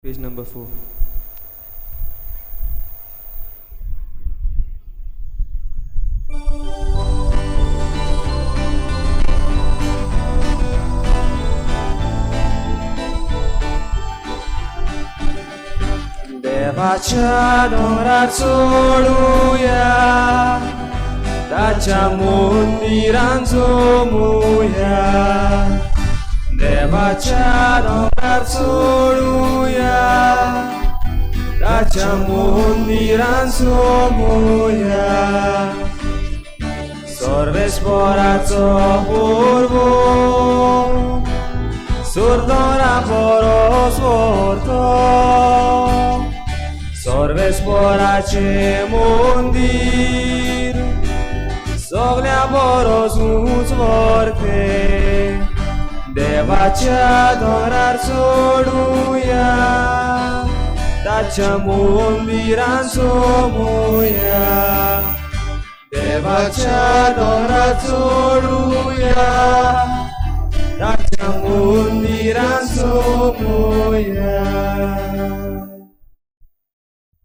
Page number 4. देवाच्या दोंगरार चडुया, ताच्या मंदिरान जमुया. देवाच्या दोंगरार चडुया, ताच्या मंदिरान जमुया. सर्वेस्पराचो पोरवो सुरदोरा बरो स्वरतो. सर्वेस्पराचें मंदीर सगल्या बरोच ऊंच व्हरते. देवाच्या दोंगरार चडुया, ताच्या मंदिरान जमुया. देवाच्या दोंगरार चडुया, ताच्या मंदिरान जमुया.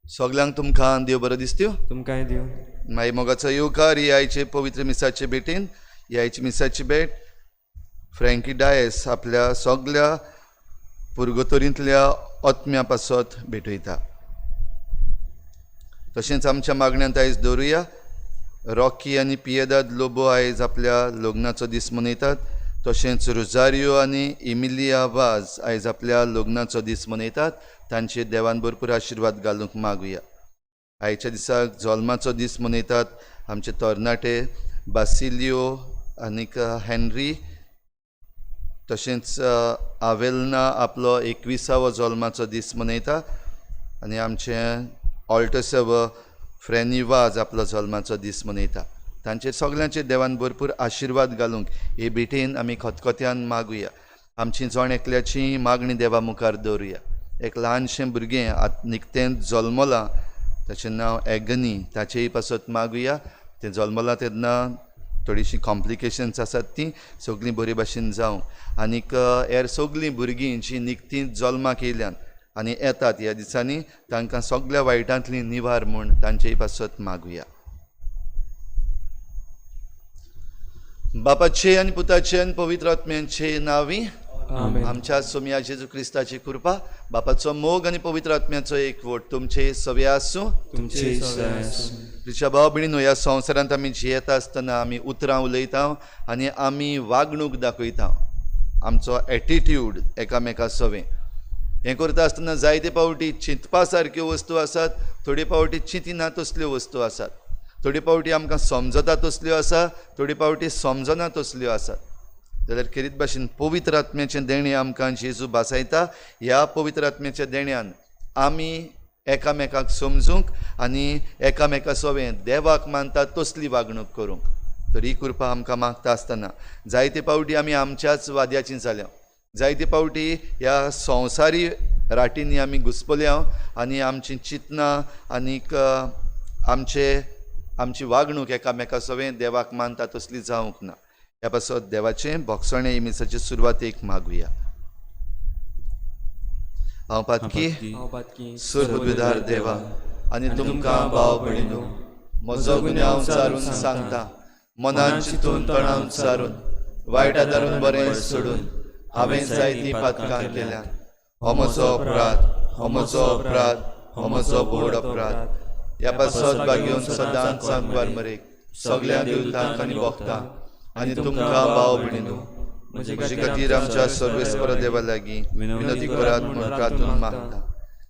सगल्यांक तुमकां देव बरो दिसत्यो. तुमकांय दिवं. मागीर मोगाचो येवकार ही आयचे पवित्र मिसाचे भेटीन. ही आयची मिसाची भेट फ्रँकी डायस आपल्या सगल्या पुर्गोतोरींतल्या आत्म्या पासत भेटयता. तशेंच आमच्या मागण्यांत आयज दवरुया रॉकी आनी पियेदाद लोबो आयज आपल्या लग्नाचो दीस मनयतात. तशेंच रोजारियो आनी इमिलिया वाज आयज आपल्या लग्नाचो दीस मनयतात. तांचेर देवान भरपूर आशिर्वाद घालूंक मागुया. आयच्या दिसाक जल्माचो दीस मनयतात आमचे तरणाटे बासिलियो आनीक हेनरी. तशेंच आवेलना आपलो 21वो जल्माचो दीस मनयता आनी आमचे ऑल्टोसेव फ्रेनी वाज आपलो जल्माचो दीस मनयता. तांचेर सगल्यांचेर देवान भरपूर आशिर्वाद घालूंक हे भेटेन आमी खतखत्यान मागुया. आमची जण एकल्याची मागणी देवा मुखार दवरुया. एक ल्हानशें भुरगें आतां निकतेंच जल्मलां, ताचें नांव एगनी, ताचेय पासत मागुया. तें जल्मलां तेन्ना थोडीशीं कॉम्प्लिकेशन्स आसात, तीं सगळीं बरे भाशेन जावं. आनीक हेर सगळीं भुरगीं जीं निकतींच जल्माक येयल्यान आनी येतात ह्या दिसांनी, तांकां सगळ्या वायटांतली निवार म्हूण तांचेय पासत मागुया. बापाचे आनी पुताचे आनी पवित्र आत्म्यांचे नांवी आमेन. आमच्या सोमया जेजू क्रिस्ताची कृपा, बापाचो मोग आनी पवित्र आत्म्याचो एकवट तुमचे सवे आसूं. तुमचे सगळे आसूं. प्रिच्या भाव भयणीनो, ह्या संवसारांत आमी जियेता आसतना आमी उतरां उलयता आनी आमी वागणूक दाखयता, आमचो एटिट्यूड एकामेका सवें. हें करता आसतना जायते फावटी चिंतपा सारक्यो वस्तू आसात, थोडे फावटी चिंतिना तसल्यो वस्तू आसात, थोडे फावटी आमकां समजता तसल्यो आसा, थोडे फावटी समजना तसल्यो आसात. जाल्यार खेरीत भाशेन पवित्र आत्म्याचें देणें आमकां जेजू भासायता. ह्या पवित्र आत्म्याच्या देण्यान आमी एकामेकाक समजूंक आनी एकामेका सवें देवाक मानता तसली वागणूक करूंक. तर ही कृपा आमकां मागता आसतना जायते फावटी आमी आमच्याच वाद्याची जाल्या, जायते फावटी ह्या संवसारी राटींनी आमी घुसपल्या आनी आमची चिंतनां आनीक आमची वागणूक एकामेका सवें देवाक मानता तसली जावंक ना. ह्या पासत देवाचें भोगसणें मिसाचे सुरवातेक मागुया. हांव पातकी हांव पातकी सुरबुद्धार देवा आनी तुमकां भाव भयणीनो म्हजो गुन्यांव चारून सांगता. मनान चिंतून तणावन सारून वायट आदारून बरें सोडून हांवें जायतीं पातकां केल्यात. हो म्हजो अपराध, हो म्हजो अपराध, हो म्हजो व्हड अपराध. ह्या पासत बागेवन सदांच सांगवार मरेक सगल्या देवतांक आनी भोगतांक आनी तुमकां भाव भयणीनो म्हजे खातीर आमच्या सर्वेस्पर देवा लागीं विनंती करात म्हूण प्रार्थून मागता.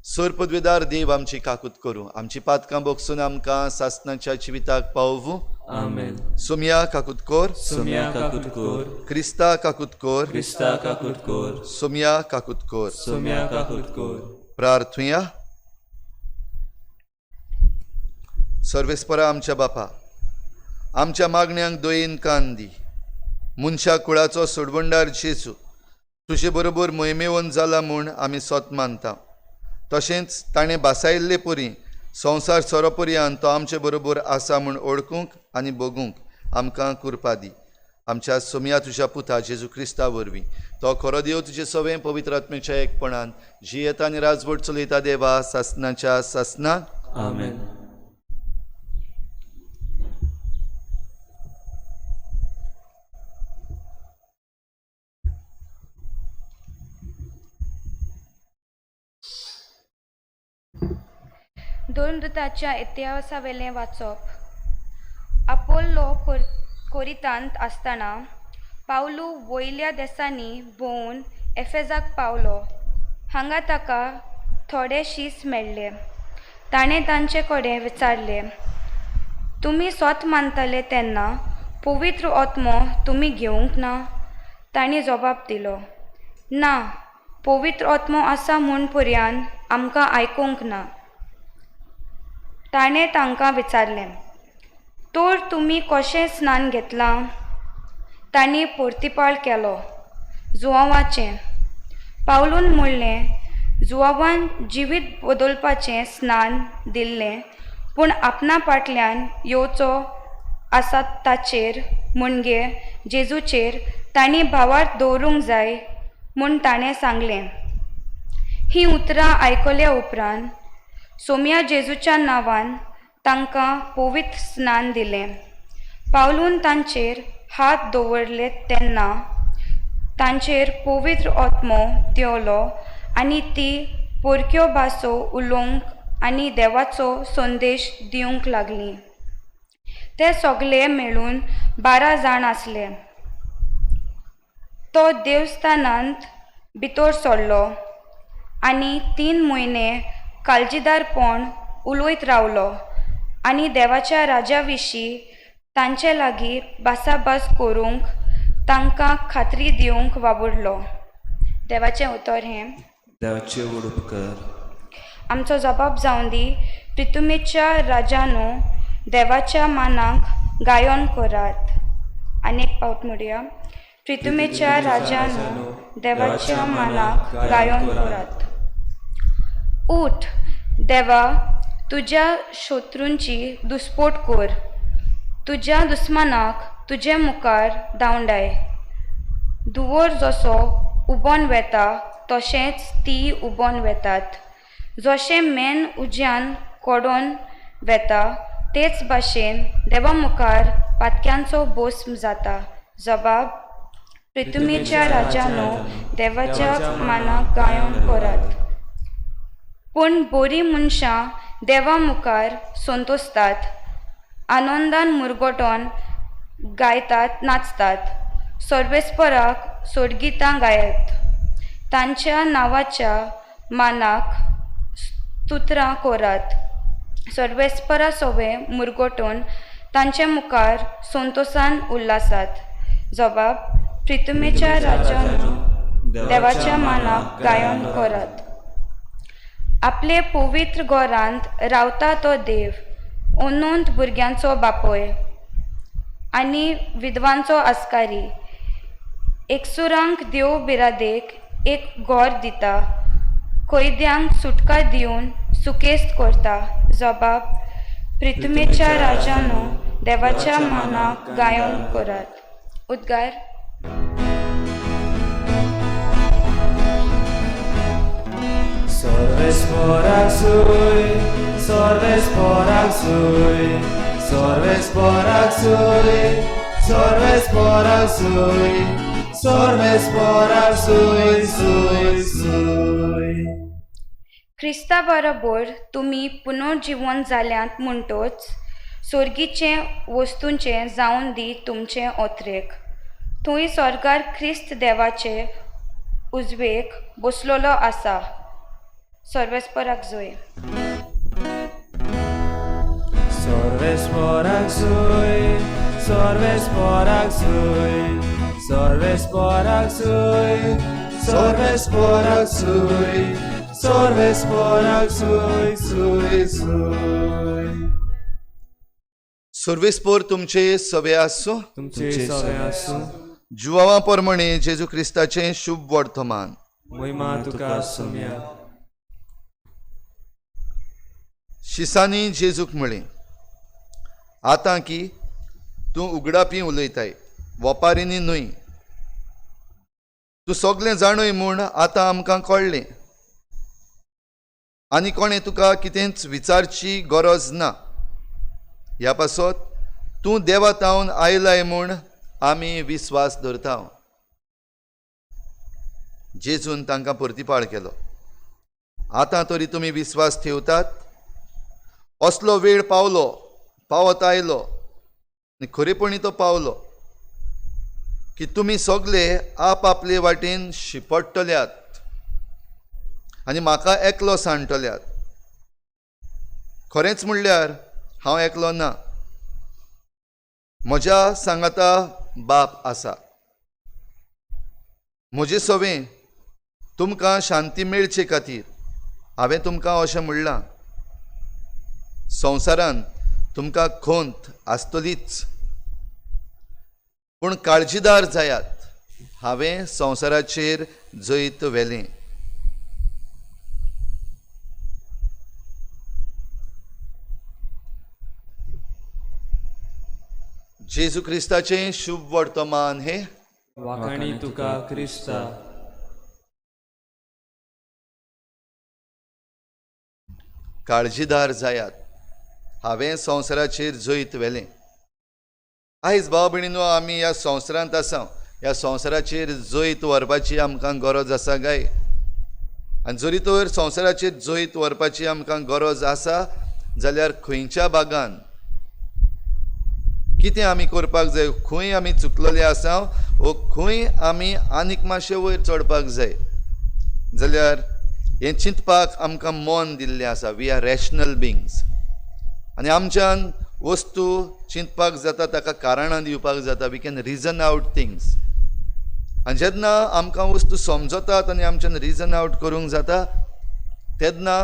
सोर पदवेदार देव आमची काकूत करूं, आमची पातकां बोगसून आमकां सासनाच्या जिविताक पावोवूं. आमेन. सोमया काकूत कोर. सोमया काकूत कोर. क्रिस्ता काकूत कोर. क्रिस्ता काकूत कोर. सोमया काकूत कोर. सोमया काकूत कोर. प्रार्थुया. सर्वेस्परा आमच्या बापा, आमच्या मागण्यांक दयेन कान दी. मनशा कुळाचो सोडवणदार जेजू तुजे बरोबर मोहिमेवन जाला म्हूण आमी सोत मानता. तशेंच ताणें भासायल्ले परी संवसार सोरोपर्यांत तो आमचे बरोबर आसा म्हूण वळखूंक आनी भोगूंक आमकां कृपा दी. आमच्या सोमया तुज्या पुता जेजू क्रिस्ता वरवीं तो खरो देव तुजे सवें पवित्र आत्म्याच्या एकपणान जियेता आनी राजवट चलयता देवा सासनाच्या सासना. आमेन. दोन इतिहासावेलें वाचप. आपोल्लो कोरितांत आसतना पावलू वयल्या देसांनी भोंवून एफेजाक पावलो. हांगा ताका थोडे शीस मेळ्ळे. ताणें तांचे कडेन विचारलें, तुमी सोत मानतले तेन्ना पवित्र आत्मो तुमी घेवंक ना? तांणी जबाब दिलो, ना, पवित्र आत्मो आसा म्हूण पर्यान आमकां आयकूंक ना. ताणें तांकां विचारलें, तर तुमी कशें स्नान घेतलां? तांणी पोर्तिपाळ केलो, जुवांवाचें. पावलून म्हणलें, जुवांवान जिवीत बदलपाचें स्नान दिल्लें, पूण आपणा फाटल्यान येवचो आसा ताचेर म्हणजे जेजूचेर तांणी भावार्थ दवरूंक जाय म्हूण ताणें सांगलें. हीं उतरां आयकल्या उपरांत सोम्या जेजूच्या नांवान तांकां पवित्र स्नान दिलें. पावलून तांचेर हात दवरले तेन्ना तांचेर पवित्र आत्मो देंवलो आनी ती परक्यो भासो उलोवंक आनी देवाचो संदेश दिवंक लागली. ते सगळे मेळून 12 जाण आसले. तो देवस्थानांत भितर सरलो आनी 3 म्हयने काळजीदारपण उलयत रावलो आनी देवाच्या राजा विशीं तांचे लागीं भासाभास करूंक तांकां खात्री दिवंक वावुरलो. देवाचें उतर हें. देवाचे व्हड उपकार. आमचो जबाब जावन दी. प्रितुमेच्या राजानो देवाच्या मानाक गायन करात. आनी एक पावट म्हणया, प्रितुमेच्या राजानो देवाच्या मानाक गायन करात. उठ देवा, तुज्या शत्रूंची दुस्पोट कर, तुज्या दुस्मानाक तुजे मुखार धांवडाय. धुंवर जसो उबोन वेता तशेंच ती उबोन वेतात. जशें मेन उज्यान कडोन वेता तेच भाशेन देवा मुखार पातक्यांचो भस्म जाता. जबाब, प्रितुमेच्या राजानो देवाच्या मानाक गायन करात. पूण बरीं मनशां देवा मुखार संतोसतात, आनंदान मुरगटोन गायतात, नाचतात, सर्वेस्पराक सोडगितां गायत, तांच्या नांवाच्या मानाक स्तुत्रां करात. सर्वेस्परा सोवे मुरगटोन तांचे मुखार संतोसान उल्लासात. जबाब, प्रितुमेच्या राजानो देवाच्या मानाक गायन करात. आपले पवित्र घरांत रावता तो देव, अनंत भुरग्यांचो बापूय आनी विधवांचो आस्कारी. एकसुरांक देव बिरादेक एक घर दिता, कैद्यांक सुटका दिवन सुकेस्त करता. जबाब, प्रितुमेच्या राजानो देवाच्या मानाक गायन करात. उद्गार. सर्वेस्पराक सूय, सर्वेस्पराक सूय, सर्वेस्पराक सूय, सर्वेस्पराक सूय, सर्वेस्पराक सूय, सूय, सूय. क्रिस्ता बरोबर तुमी पुनर्जिवन जाल्यांत म्हणटच सोर्गीचें वस्तूंचें जावन दी तुमचें ओत्रेक. थंय स्वर्गार क्रिस्त देवाचे उजवेक बसलेलो आसा. सर्वेस्पराक जोय. सर्वेस्पराक सूय, सर्वेस्पराक सूय, सर्वेस्पराक सूय, सर्वेस्पराक सूय, सर्वेस्पराक सूय, सूय, सूय. सर्वेस्पोर तुमचे सवे आसूं. तुमचे सवे आसूं. जुवावा प्रमाणे जेजू क्रिस्ताचें शुभ वर्तमान. महिमा तुका सोम्या. शिसांनी जेजूक म्हळें, आतां की तूं उगडापी उलयताय, वपारींनी न्हय. तूं सगळें जाणूय म्हूण आतां आमकां कळ्ळें आनी कोणें तुका कितेंच विचारची गरज ना. ह्या पासत तूं देवा तावन आयलाय म्हूण आमी विस्वास धरता. जेजून तांकां परतिपाळ केलो, आतां तरी तुमी विस्वास ठेवतात? असलो वेळ पावलो, पावत आयलो आनी खरेपणी तो पावलो की तुमी सगळे आप आपले वाटेन शिपडटल्यात आनी म्हाका एकलो सांडटल्यात. खरेंच म्हणल्यार हांव एकलो ना, म्हज्या सांगाता बाप आसा. म्हजे सवें तुमकां शांती मेळचे खातीर हांवें तुमकां अशें म्हणलां. संवसारान तुमकां खंत आसतलीच, पूण काळजीदार जायात, हांवें संवसाराचेर जैत व्हेलें. जेजू क्रिस्ताचें शुभ वर्तमान हें. वाखाणी तुका क्रिस्ता. काळजीदार जायात, हांवें संवसाराचेर जैत व्हेलें. आयज भाव भयणीनो, आमी ह्या संवसारांत आसा, ह्या संवसाराचेर जैत व्हरपाची आमकां गरज आसा काय? आनी जरी तर संवसाराचेर जैत व्हरपाची आमकां गरज आसा जाल्यार खंयच्या भागान कितें आमी करपाक जाय, खंय आमी चुकलेले आसा वो खंय आमी आनीक मातशें वयर चडपाक जाय जाल्यार हें चिंतपाक आमकां मन दिल्लें आसा. We are rational beings आनी आमच्यान वस्तू चिंतपाक जाता, ताका कारणां दिवपाक जाता. We can reason out things. आनी जेन्ना आमकां वस्तू समजतात आनी आमच्यान रिजन आवट करूंक जाता तेन्ना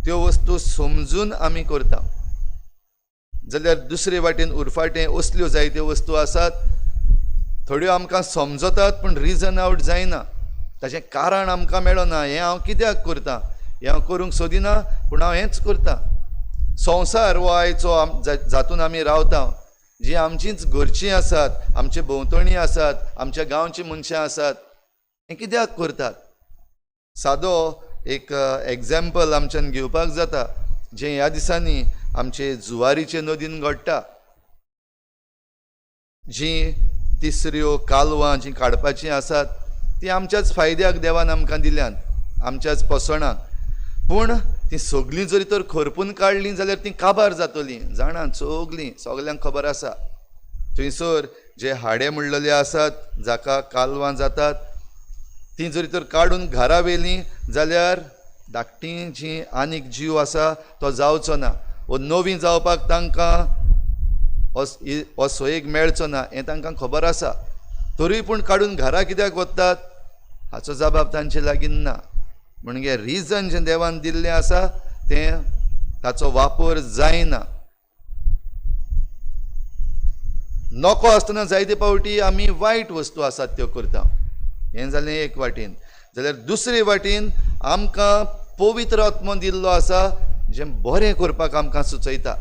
त्यो वस्तू समजून आमी करता. जाल्यार दुसरे वाटेन उरफाटें असल्यो जायत्यो वस्तू आसात, थोड्यो आमकां समजतात पूण रिजन आवट जायना, ताचें कारण आमकां मेळना. हें हांव कित्याक करता, हें हांव करूंक सोदिना पूण हांव हेंच करता. संवसार हो आयचो जातून आमी रावता, जी आमचींच घरचीं आसात, आमचे भोंवतणी आसात, आमच्या गांवचीं मनशां आसात, हें कित्याक करतात? सादो एक एग्जाम्पल आमच्यान घेवपाक जाता, जें ह्या दिसांनी आमचे जुवारीचे नदीन घडटा. जीं तिसऱ्यो कालवां जीं काडपाचीं आसात तीं आमच्याच फायद्याक देवान आमकां दिल्यांत, आमच्याच पोसणाक. पूण तीं सगळीं जरी तर खरपून काडलीं जाल्यार तीं काबार जातलीं, जाणा सगळीं, सगल्यांक खबर आसा. थंयसर जे हाडे म्हणलेले आसात जाका कालवां जातात तीं जरी तर काडून घरा व्हेलीं जाल्यार धाकटीं जीं आनीक जीव आसा तो जावचो ना, वो नवीं जावपाक तांकां हो सोयेक मेळचो ना, हें तांकां खबर आसा. तरूय पूण काडून घरा कित्याक वतात हाचो जबाब तांचे लागीं ना. म्हणजे रिजन जें देवान दिल्लें आसा तें ताचो वापर जायना. नको आसतना जायते फावटी आमी वायट वस्तू आसात त्यो करता. हें जालें एक वाटेन. जाल्यार दुसरे वाटेन आमकां पवित्र आत्मो दिल्लो आसा जें बरें करपाक आमकां सुचयता.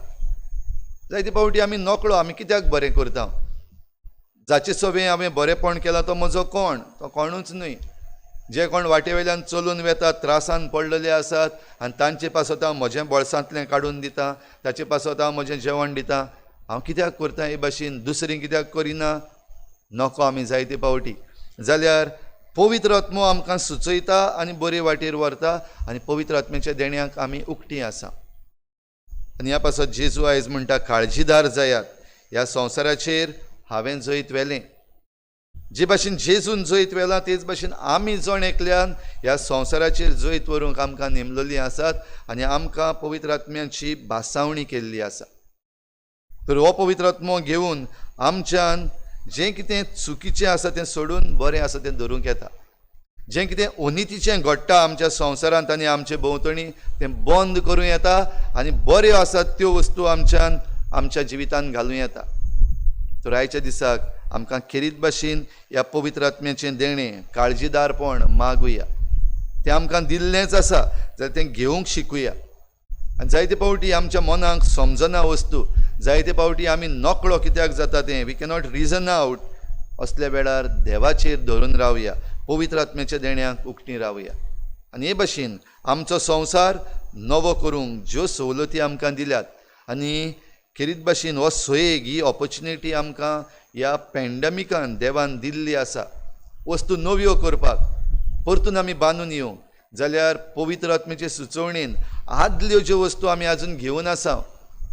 जायते फावटी आमी नकळो आमी कित्याक बरें करता. जाचे सवें हांवें बरेंपण केलां तो म्हजो कोण, तो कोणूच न्हय. जे कोण वाटे वयल्यान चलून वेतात, त्रासान पडलेले आसात आनी तांचे पासत हांव म्हजें बोळसांतलें काडून दिता, ताचे पासत हांव म्हजें जेवण दिता, हांव कित्याक करता हे भाशेन, दुसरीं कित्याक करिना? नको आमी जायते फावटी. जाल्यार पवित्र आत्मो आमकां सुचयता आनी बरे वाटेर व्हरता आनी पवित्र आत्म्याच्या देण्याक आमी उक्ती आसा. आनी ह्या पासत जेजू आयज म्हणटा, काळजीदार जायात, ह्या संवसाराचेर हांवें जैत व्हेलें. जे भाशेन जेजून जैत व्हेलां तेच भाशेन आमी जण एकल्यान ह्या संवसाराचेर जैत व्हरूंक आमकां नेमलेलीं आसात आनी आमकां पवित्र आत्म्याची भासावणी केल्ली आसा. तर हो पवित्र आत्मो घेवन आमच्यान जें कितें चुकीचें आसा तें सोडून बरें आसा तें धरूंक येता. जें कितें अनितीचें घडटा आमच्या संवसारांत आनी आमचे भोंवतणी तें बंद करूं येता आनी बऱ्यो आसात त्यो वस्तू आमच्यान आमच्या जिवितांत घालूं येता. तर आयच्या दिसाक आमकां खेरीत भाशेन ह्या पवित्र आत्म्याचें देणें, काळजीदारपण मागुया. तें आमकां दिल्लेंच आसा जाल्यार तें घेवंक शिकुया. आनी जायते फावटी आमच्या मनाक समजना वस्तू, जायते फावटी आमी नकळो कित्याक जाता तें, we cannot reason out. असल्या वेळार देवाचेर धरून रावया, पवित्र आत्म्याच्या देण्याक उकटी रावया. आनी हे भशेन आमचो संवसार नवो करूंक ज्यो सवलती आमकां दिल्यात आनी खेरीत भाशेन हो सोयेग, ही ऑपॉर्च्युनिटी आमकां ह्या पॅन्डमिकान देवान दिल्ली आसा. वस्तू नव्यो करपाक परतून आमी बांदून येवंक जाल्यार पवित्र आत्म्याचे सुचोवणेन आदल्यो ज्यो वस्तू आमी आजून घेवन आसा,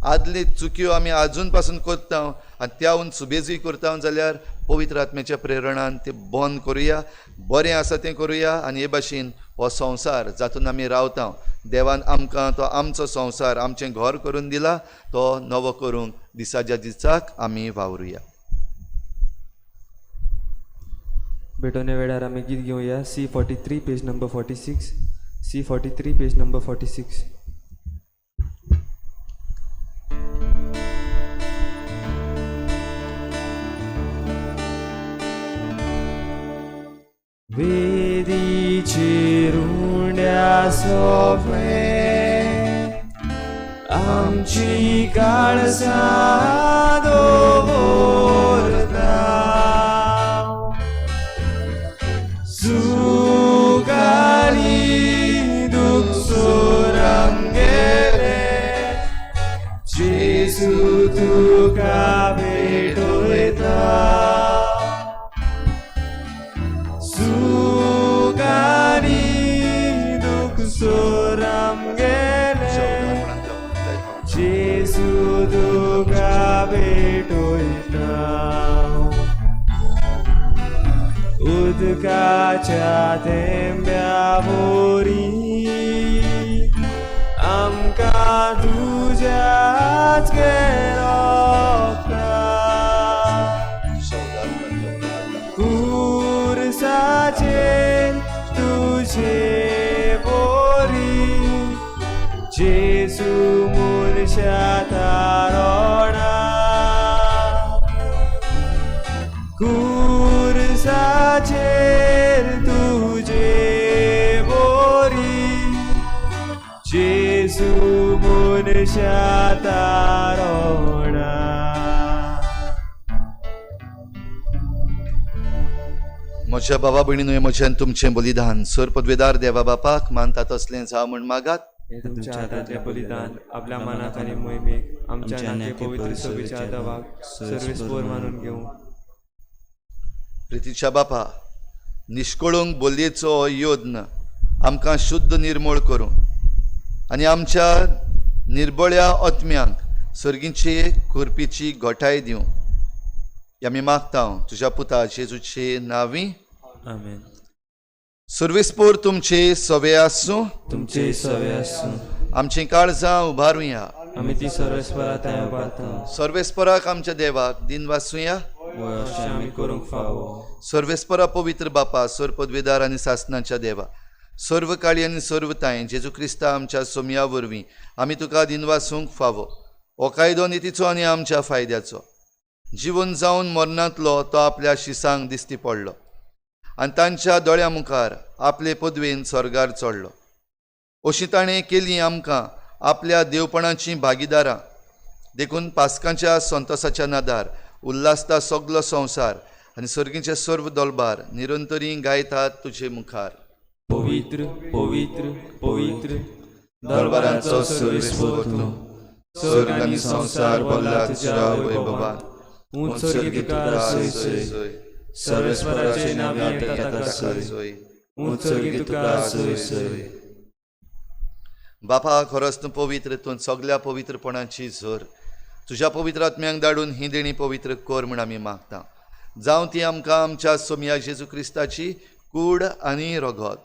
आदली चुक्यो आमी आजून पासून करता आनी त्याहून सुबेजूय करता जाल्यार पवित्र आत्म्याच्या प्रेरणान ते बंद करुया, बरें आसा तें करुया. आनी हे भाशेन हो संवसार जातून आमी रावता, देवान आमकां तो आमचो संवसार आमचें घर करून दिला, तो नवो करूंक दिसाच्या दिसाक आमी वावरुया. भेटवणे वेळार आमी गीत घेवया C 43 page number 46, C 43 page number 46. वेदीचेर उंड्या सोंपें आमची काळसां दवरता, सुगारी दुखसोर आमगेले जेजू तुका भेटयता, सुगारी दुखसोर आमगेले जेजू तुका भेटयता. उदकाच्या थेंब्या वरी आमकां तुज्याच केलोता, खुरसाचेर तुजे वरी जेजू मनशा तारोणा, खुरसाचेर तुजे वरी जेजू मनशा तारोणा. म्हज्या बाबा भयणीनो, म्हज्यान तुमचें बलिदान सर पदवेदार देवा बापाक मानता तसलें जावं म्हूण मागात. हें तुमच्या हातांतलें बलिदान आपल्या मनाक आनी मोहिमेक आमच्या नाके पवित्र सभेच्या दवाक सर्वेस्पोर मानून घेवं. प्रितीच्या बापा, निश्कळूंक बोलयेचो हो यत्न आमकां शुद्ध निर्मूळ करूं आनी आमच्या निर्बळ्या आत्म्यांक सर्गीचे करपीची घटाय दिवं. आमी मागता तुज्या पुता जेजूचे नांवी, आमेन. सर्वेस्पोर तुमचे सवे आसूं, तुमचे सवे आसूं. आमचीं काळजां उबारुया, आमी ती सर्वेस्परा थंय उबारता. सर्वेस्पराक आमच्या देवाक दिन वासुया, वय अशें आमी करूंक फावो. सर्वेस्परा पवित्र बापा, सर्व पदवेदार आनी सासनाच्या देवा, सर्व काळी आनी सर्व तांय जेजू क्रिस्ता आमच्या सोमया वरवीं आमी तुका दिनवासूंक फावो. हो कायदो नितीचो आनी आमच्या फायद्याचो. जिवन जावन मरणांतलो तो आपल्या शिसांक दिश्टी पडलो आनी तांच्या दोळ्या मुखार आपले पदवेन स्वर्गार चडलो. अशी ताणें केली आमकां आपल्या देवपणाचीं भागीदारां. देखून पास्कांच्या संतोसाच्या नादार उल्हासता सगलो संवसार आनी सर्गीचे सर्व दलबार निरंतरी गायतात तुजे मुखार. पवित्र पवित्र पवित्र दरबाराचो सर्वेस्पोर तूं, स्वर्ग आनी संवसार भरला तुज्या वैभवान. उंच स्वर्गी तुका सोय सोय, सर्वेस्पराचे नांव येता ताका सोय, उंच स्वर्गी तुका सोय सोय. बापा, खरोच तूं पवित्र, तूं सगल्या पवित्रपणाची झर. तुज्या पवित्र आत्म्यांक धाडून ही देणी पवित्र कर म्हूण आमी मागता. जावं ती आमकां आमच्या सोमया जेजू क्रिस्ताची कूड आनी रगत.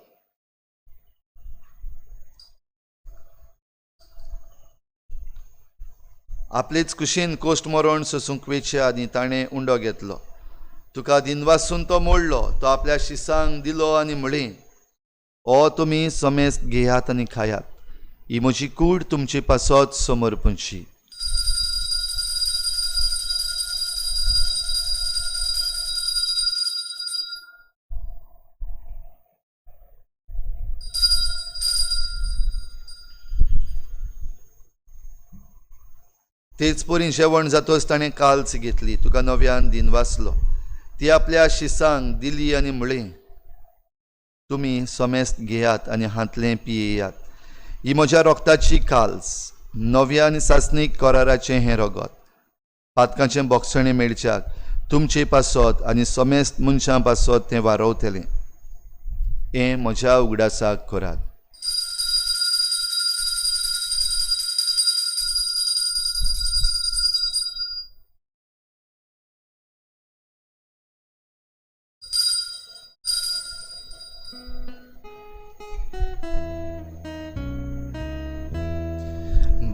आपलेच कुशीन कोश्ट मरण सोसूंक वेचे आनी ताणें उंडो घेतलो. तुका दिनवासून तो मोडलो, तो आपल्या शिसांक दिलो आनी म्हळें, ओ तुमी समेस्त घेयात आनी खायात, ही म्हजी कूड तुमचे पासत समर्पणची. तेच परी जेवण जातच ताणें काल्च घेतली, तुका नव्यान दिनवासलो, ती आपल्या शिसांक दिली आनी म्हळें, तुमी समेस्त घेयात आनी हांतलें पियेयात. ही म्हज्या रोगताची काल्स, नव्या आनी सासणीक कराराचें हें रगत. पातकांचें बोगसणें मेळच्याक तुमचे पासत आनी समेस्त मनशां पासत तें वारवतलें. हें म्हज्या उगडासाक करात.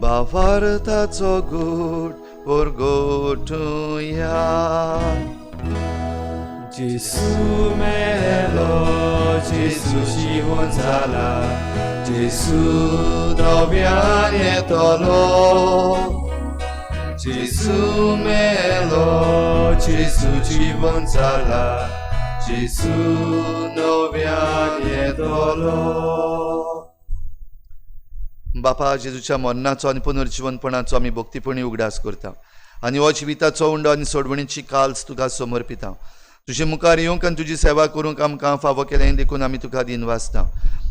भावार्थाचो गूट परगटुया. जेसू मेलो, जेसू जिवन जाला, जेसू नव्यान येतलो. जेसू मेलो, जेसू जिवन जाला, जेसू नव्यान येतलो. बापा, जेजूच्या मरणाचो आनी पुनर्जिवनपणाचो आमी भक्तीपणी उगडास करता आनी हो जिविताचो उंडो आनी सोडवणीची काल्स तुका समर्पिता. तुजे मुखार येवंक आनी तुजी सेवा करूंक आमकां फावो केलें देखून आमी तुका दिनवासता.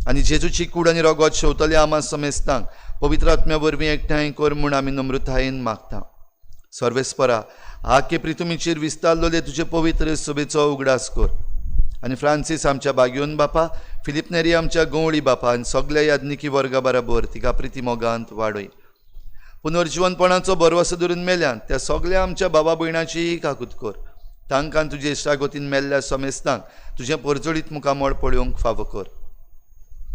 आनी जेजूची कूड आनी रगत शेवतले आमा समेस्तांक पवित्र आत्म्या वरवीं एकठांय कर म्हूण आमी नम्रतायेन मागता. सर्वेस्परा, आखे प्रितुमीचेर विस्तारलेले तुजे पवित्र सभेचो उगडास कर आनी फ्रांसीस आमच्या बागयोन बापा, फिलीप नेरी आमच्या गंवळी बापा आनी सगल्या याज्ञिकी वर्गा बराबर तिका प्रिती मोगांत वाडय. पुनर्जिवनपणाचो भरवसो धरून मेल्यान त्या सगल्या आमच्या बाबा भयणाचीय काकूत कर. तांकां तुजे इश्टागतीन मेल्ल्या समेस्तांक तुजें परजळीत मुखामळ पळोवंक फावो कर.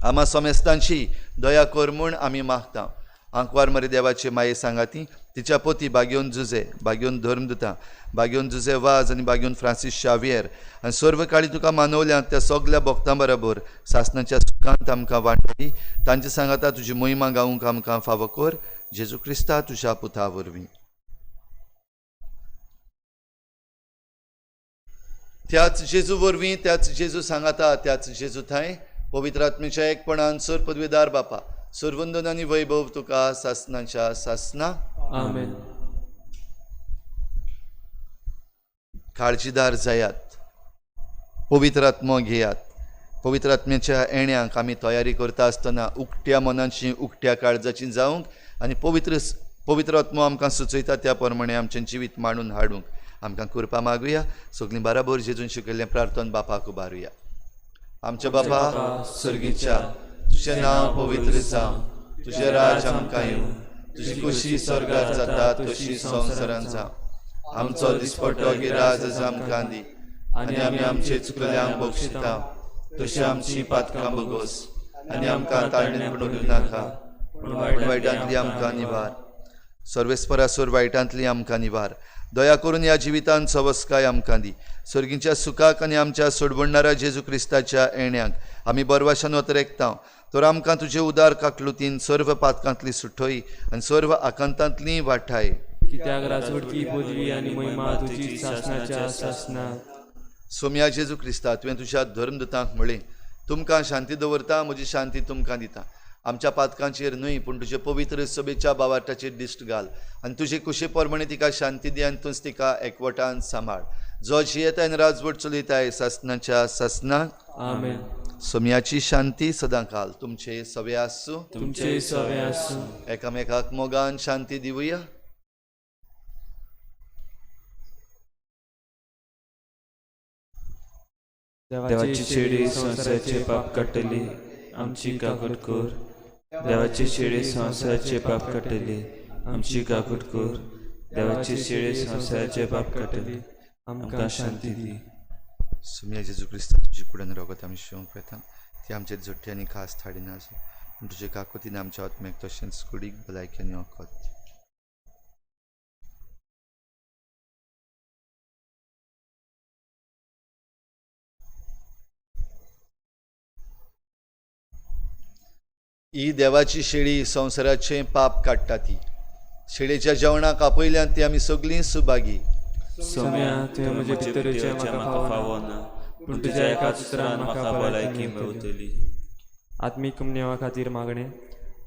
आमा समेस्तांची दया कर म्हूण आमी मागता. आंकवार मरे देवाचे माये सांगाती तिच्या पोती बागयोन जुजे, बागयोन धर्मदुता, बागयोन जुजे वाज आनी बागयोन फ्रांसीस शावियर आनी सर्व काळी तुका मानवल्या त्या सगल्या भक्तां बराबर सासणाच्या सुखांत आमकां वांटय. तांचे सांगाता तुजी मोहिमा गावंक आमकां फावो कर. जेजू क्रिस्ता तुज्या पुता वरवीं. त्याच जेजू वरवीं, त्याच जेजू सांगाता, त्याच जेजू थांय पवित्र आत्मेच्या एकपणान सर पदवेदार बापा, सर्वंदन आनी वैभव तुका सासनाच्या सासना. आमेन. काळजीदार जायात, पवित्र आत्मो घेयात. पवित्र आत्म्याच्या येण्याक आमी तयारी करता आसतना उकट्या मनाची, उकट्या काळजाची जावंक आनी पवित्र आत्मो आमकां सुचयता त्या प्रमाणे आमचें जिवीत मांडून हाडूंक आमकां कृपा मागुया. सगळीं बराबर जेजून शिकयल्लें प्रार्थन बापाक उबारुया. आमच्या बापा सर्गीच्या, तुजें नांव पवित्र जावं, तुजें राज आमकां येवं, तुजी खुशी स्वर्गार जाता तशी संवसारांत जावं. आमचो दिसपट्टो गिराज आमकां दी आनी आमी आमचे चुकल्यांक बक्षिता तशी आमची पातकां बगोस आनी आमकां ताळणेंत पडूंक नाका, पूण वायटांतली आमकां निवार. सर्वेस्परासोर वायटांतली आमकां निवार. दया करून ह्या जिवितांत सवस्काय आमकां दी. सर्गीच्या सुखाक आनी आमच्या सोडवणणारा जेजू क्रिस्ताच्या येण्याक आमी बरवाशान वतरेकता. तर आमकां तुजे उदार काकलुतीन सर्व पातकांतली सुटय आनी सर्व आकांतांतली वाठाय. कित्याक राजवटकी पदवी आनी महिमा तुजी सासणाच्या सासणाक. सोम्या जेजू क्रिस्ता, तुवें तुज्या धर्मदुतांक म्हळें, तुमकां शांती दवरता, म्हजी शांती तुमकां दिता. आमच्या पातकांचेर न्हय पूण तुजे पवित्र सभेच्या बावाटाचेर दिश्ट घाल आनी तुजे कुशे प्रमाणे तिका शांती दी आनी तूंच तिका एकवटान सांबाळ. जो जियेता आनी राजवट चलयताय सासणाच्या सासणाक. आमेन. सोम्याची शांती सदां काल तुमचे सवे आसूं. तुमचे सवे आसूं. एकामेकाक मोगान शांती दिवया. देवाची शेळी संवसाराचे पाप काडटली, आमची काकूट कर. देवाची शेळी संवसाराचे पाप काडटली, आमची काकूट कर. देवाची शेळी संवसाराचे पाप काडटली, आमकां शांती दी. सोम्या जेजू क्रिस्ता, तुजी कुडान रगत आमी शिवंक वेता ती आमचे झोट्टी आनी खास थाडिना आसूं, पूण तुजे काकुतीन आमच्या आत्म्याक तशेंच कुडीक भलायकी आनी वखद दी. ही देवाची शेळी संवसाराचें पाप काडटा. ती शेळेच्या जेवणाक आपयल्यान ती आमी सगळीं सुभागी. सोम्या, तुवें म्हजे भितर येवचें म्हाका फावो ना, पूण तुज्या एकाच उतरान म्हाका भलायकी मेवतली. आत्मीक नेवा खातीर मागणें.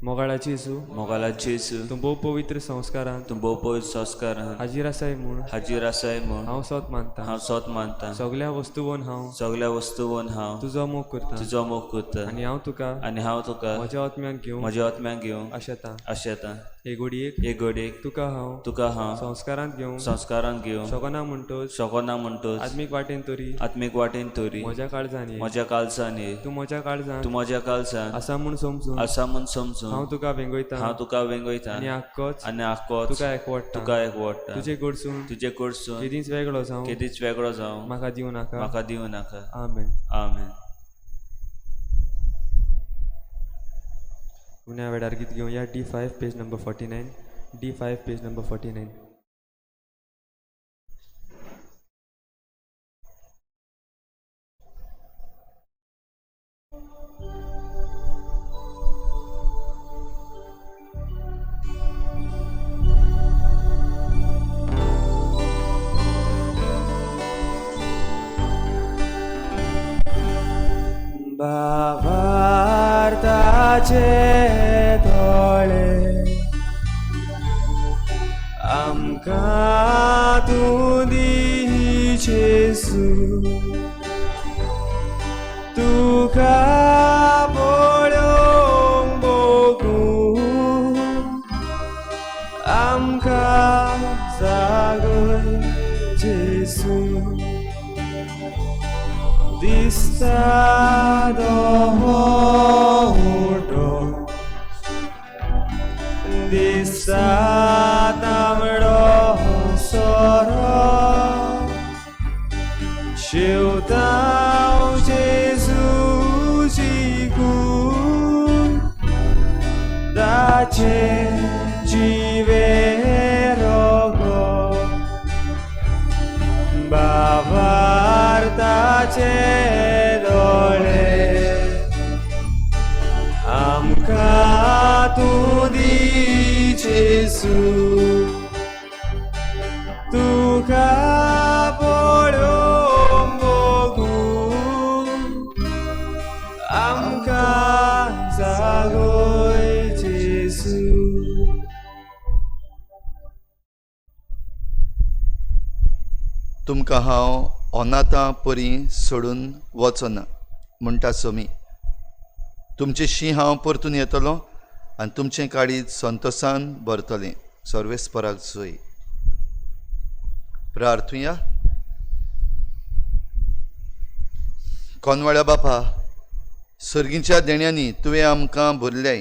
मोगाळाची जेजू, मोगाला जेजू, तूं भोव पवित्र संस्कारांत तूं भोव पवित्र संस्कारान हाजीर आसाय म्हूण हाजीर आसाय म्हूण हांव सोत मानता. हांव सोत मानता. सगल्या वस्तूवन हांव सगल्या वस्तूवन हांव तुजो मोग करता तुजो मोग करता आनी हांव तुका आनी हांव तुका म्हज्या आत्म्यान घेवंक म्हज्या आत्म्याक घेवंक आशेता. आशेता. हे घडयेक हे घडयेक तुका हांव तुका हांव संस्कारांत घेवंक संस्कारांत घेवंक शकना म्हणटच शकना म्हणटच आत्मीक वाटेन तरी आत्मीक वाटेन तरी म्हज्या काळजान ये. म्हज्या काळजान ये. तूं म्हज्या काळजान तूं म्हज्या काळजान आसा म्हूण समजून आसा म्हूण समजून हांव तुका वेंगयता हांव तुका वेंगयता आनी आक्कोच आनी आक्कोच तुका एकवटता. तुका एकवटता. तुजे कडसून तुजे कडसून केदींच वेगळो जावं केदीच वेगळो जावं म्हाका दिवं नाका. म्हाका दिवं नाका. आमेन. आमेन. उण्या वेळार गीत घेवया D5 page number 49. D5 page number 49. भावार्थाचे दोळे आमकां तूं दी जेजू, तुका पळोवंक भोगूं आमकां जागय जेजू. दिसता दोहो उठो, दिसता तांबडो सोरो, शेवतांव जेजूची कूड, ताचें जिवें रोगो. भावार्थाचे दोळे आमकां तूं दी जेजू, तुका पळोवंक भोगूं आमकां जागय जेजू. तुमकां हांव अनाथां परी सोडून वचना म्हणटा सोमी. तुमचे शी हांव परतून येतलो आनी तुमचें काळीज संतोसान भरतलें. सर्वेस्पराक जोय. प्रार्थुया. कोनवाळ्या बापा, सर्गीच्या देण्यांनी तुवें आमकां भरल्याय.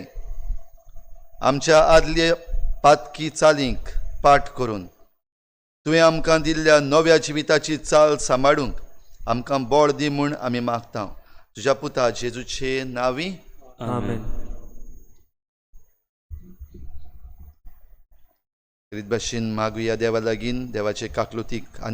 आमच्या आदले पातकी चालींक पाठ करून तुवें आमकां दिल्ल्या नव्या जिविताची चाल सांबाळूंक आमकां बळ दी म्हूण आमी मागता. तुज्या पुता जेजूचे नांवी. आमेन. रीत भाशेन मागुया देवा लागीं, देवाचे काकलुतीक आनी